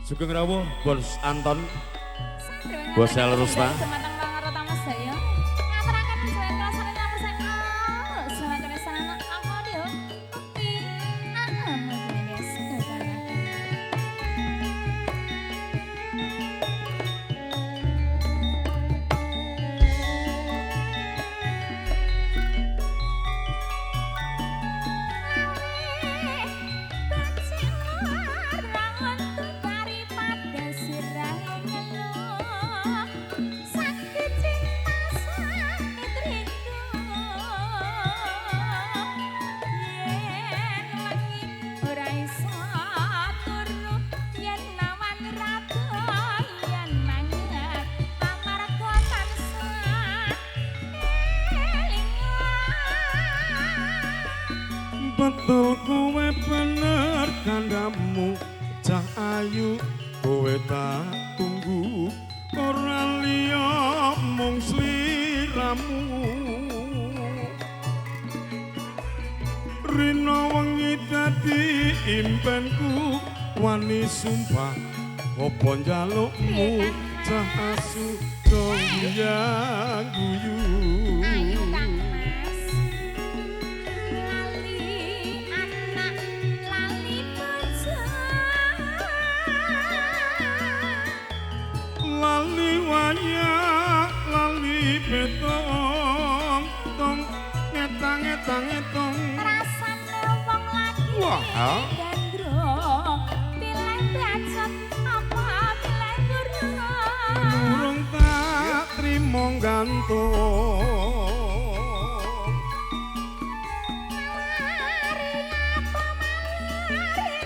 Sugeng rawuh Bos Anton. Bos El Rusta. Betul kowe bener kandhamu cah ayu, kowe tak tunggu ora liya mung sliramu. Rina wengi dadi impenku, wani sumpah apa njalukmu cah asu dong yang guyu. Lali wayah, lali betong, tong ngetang ngetang ngetong. Rasane wong lagi gandrung, pilih bacot apa pilih burung. Burung tak trimo gantung. Malari apa malari,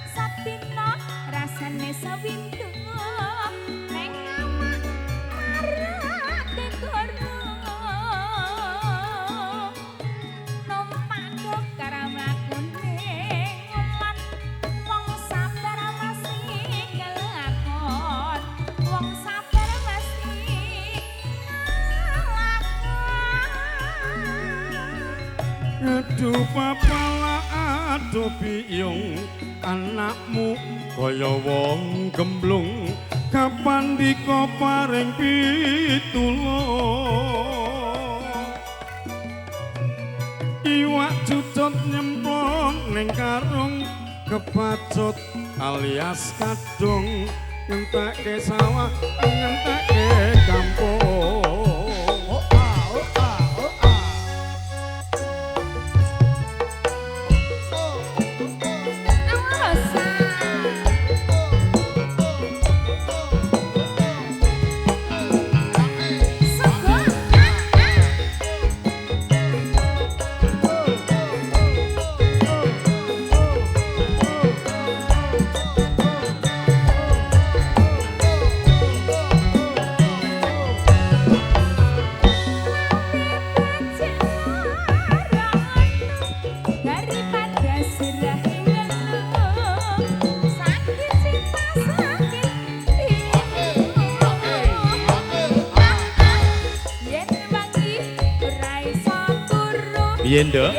sapino rasane sawindu. Aduh papala aduh biyung, anakmu kaya wong gemblung, kapan dika paring pitulung. Iwak cucut nyemplung ning karung, kebacut alias kadung, ngentekke sawah ngentekke kampung. Piye, Nduk?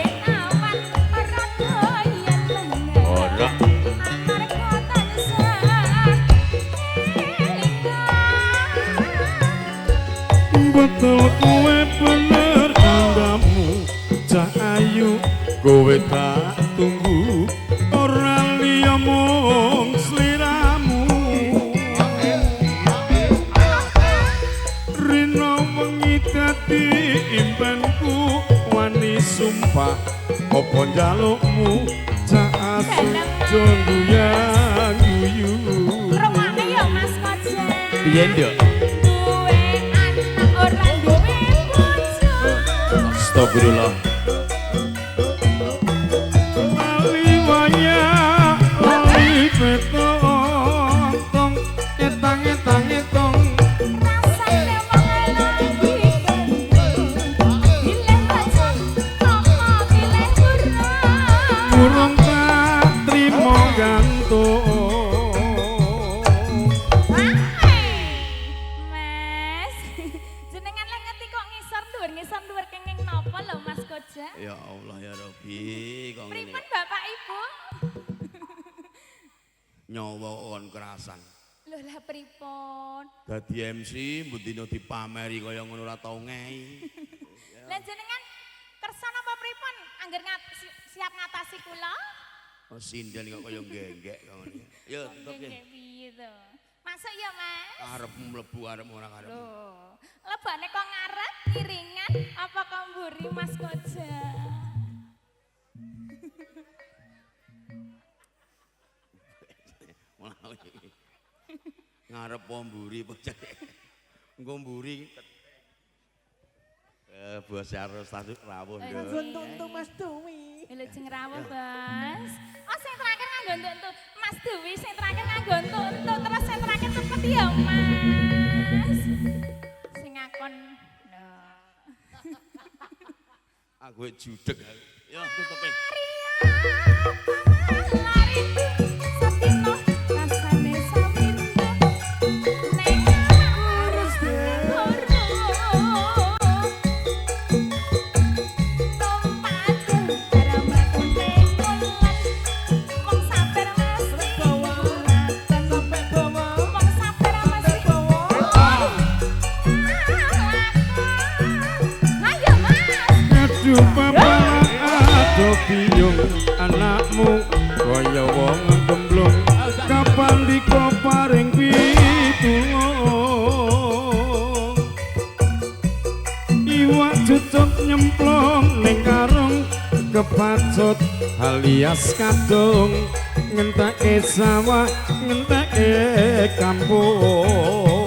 Ora. Betul kowe bener kandhamu cah ayu, kowe tak tunggu ora liya mung sliramu. Rina wengi dadi impenku, wani sumpah apa njalukmu cah asu jonduyang guyu. Rungokne ya Mas Koja. Piye, Nduk? Duwe anak ora duwe bojo. Astagfirullah. Lali wayah, lali betong, tong etang etang etong. Rasane wong lagi gandrung, pilih bacot apa pilih burung. Burung tak trimo gantung. Mas, jenengan lek ngerti kok ngisor dhuwur kenging napa lho Mas Koja? Ya Allah ya Rabbi, kok ngene. Pripun Bapak Ibu? Nyawa kon kerasan. Lho lah pripun? Dadi MC mbendina dipameri kaya ngono ora tau ngei. Lah jenengan kersa napa pripun angger siap ngatasi kula? Oh, sinden kok kaya genggek ngono. Ya tutup Genggek piye to? Masuk ya, Mas? Arep mlebu arep ora arep. Lho, lebane kok ngarep kiringan apa kok mburi Mas Koja? Ngarep apa mburi apa jane? Engko mburi. Bos harus tasuk rawuh Eh, nduk. Nganggo entuk Mas Dewi. Wilujeng rawuh, Bos. Oh, sing terakhir nganggo entuk Mas Dewi, sing terakhir nganggo entuk terus sing terakhir cepet ya, Mas. Sing ngakon. Lho. Aku judeg aku. Ya tutupe. Lari satino rasane sawinto neng harus Sampai bawah. Sampai bawah. Ayo Mas. Aduh bapak aduh biyung anakmu kaya wong gemblung kapan dika paring pitulung iwak cucuk nyemplung ning karung kepacut alias kadung ngentekke sawah ngentekke kampung.